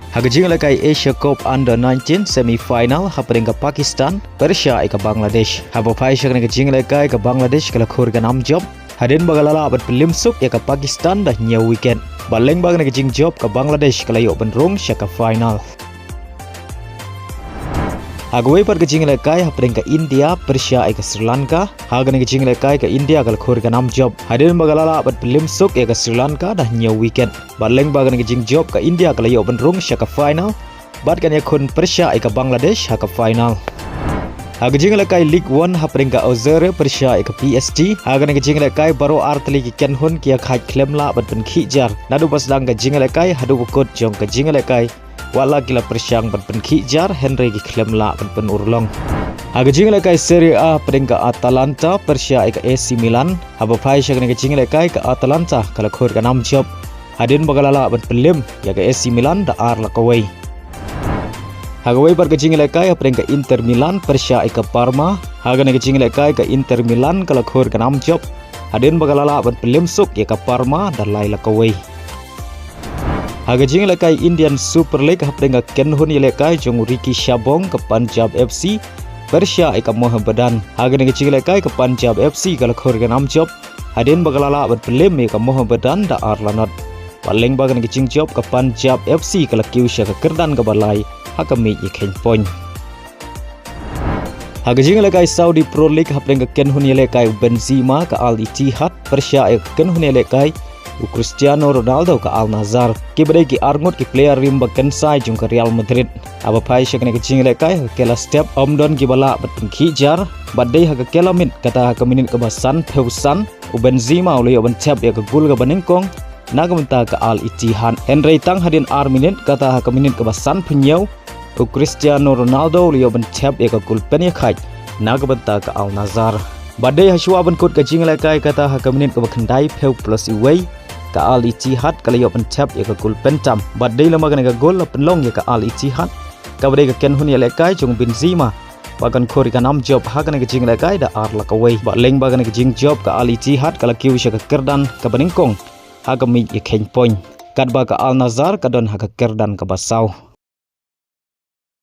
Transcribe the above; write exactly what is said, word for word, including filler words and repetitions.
Ha ka jingïalehkai Asia Cup Under nineteen semi final hapdeng ka Pakistan pyrshah ïa ka Bangladesh. Haba phai sha kane ka jingïalehkai ka Bangladesh ka la khur ka nam jop hadien ba ka la lah ban pynlem suk ïa ka Pakistan da hynñiew wicket. Bad lyngba kane ka jingjop ka Bangladesh ka la ïoh ban rung sha ka final. Ha kawei pat ka jingïalehkai hapdeng ka India pyrshah ïa ka Sri Lanka. Ha kane ka jingïalehkai ka India ka la khur ka nam jop hadien ba ka la lah ban pynlem suk ïa ka Sri Lanka da hynñiew wicket. Bad lyngba kane ka jingjop ka India ka la ïoh ban rung sha ka final bad kan ïakhun pyrshah ïa ka Bangladesh ha ka final. Ha ka jingïalehkai League One hapdeng ka Auxerre pyrshah ïa ka P S G. Ha kane ka jingïalehkai baroh ar tylli ki kynhun ki ïakhaid khlem lah ban pynkhih jar naduh ba sdang ka jingïalehkai haduh ba kut jong ka jingïalehkai. Wat la ki la pyrshang ban pynkhih jar hynrei ki khlem lah ban pynurlong. Ha ka jingïalehkai Serie A hapdeng ka Atalanta pyrshah ïa ka A C Milan. Haba phai sha kane ka jingïalehkai ka Atalanta ka la khur ka nam jop hadien ba ka la lah ban pynlem ïa ka A C Milan da ar la kawei. Ha kawei pat ka jingïalehkai hapdeng ka Inter Milan pyrshah ïa ka Parma. Ha kane ka jingïalehkai ka Inter Milan ka la khur ka nam jop hadien ba ka la lah ban pynlem suk ïa ka Parma da lai la kawei. Ha ka jingïalehkai Indian Super League hapdeng ka kynhun ïalehkai jong u Ricky Shabong ka Punjab F C pyrshah ïa ka Mohammedan. Ha kane ka jingïalehkai ka Punjab F C ka la khur ka nam jop hadien ba ka la lah ban pynlem ïa ka Mohammedan da ar la not. Bad lyngba kane ka jingjop ka Punjab F C ka la kiew sha ka kyrdan kaba lai ha ka miej ïakheiñ point. Ha ka jingïalehkai Saudi Pro League hapdeng ka kynhun ïalehkai u Benzema ka Al Ittihad pyrshah ïa ka kynhun ïalehkai u Cristiano Ronaldo ka Al Nassr. Kiba dei ki arngut ki player rim ba kynsai jong ka Real Madrid. Haba phai sha kane ka jingïalehkai ha ka kylla step ym don kiba lah ban pynkhih jar bad dei ha ka kylla miet kata ha ka minit kaba sanphew san u Benzema u la ïoh ban thep ïa ka gol kaba nyngkong na ka bynta ka Al Ittihad. Hynrei tang hadien ar minit kata ha ka minit kaba sanphew hynñiew u Cristiano Ronaldo u la ïoh ban thep ïa ka gol pynïakhaid na ka bynta ka Al Nassr. Bad dei ha shuwa ban kut ka jingïalehkai kata ha ka minit kaba khyndaiphew plus iwei ka Al Ittihad ka la ïoh ban thep ïa ka gol pyntam. Bad dei lem bad kane ka gol la pynlong ïa ka Al Ittihad kaba dei ka kynhun ïalehkai jong u Benzema ba kan khur ïa ka nam jop ha kane ka jingïalehkai da ar la kawei. Bad lyngba kane ka jingjop ka Al Ittihad ka la kiew sha ka kyrdan kaba nyngkong ha ka miej ïakheiñ point. Katba ka Al Nassr ka don ha ka kyrdan kaba saw.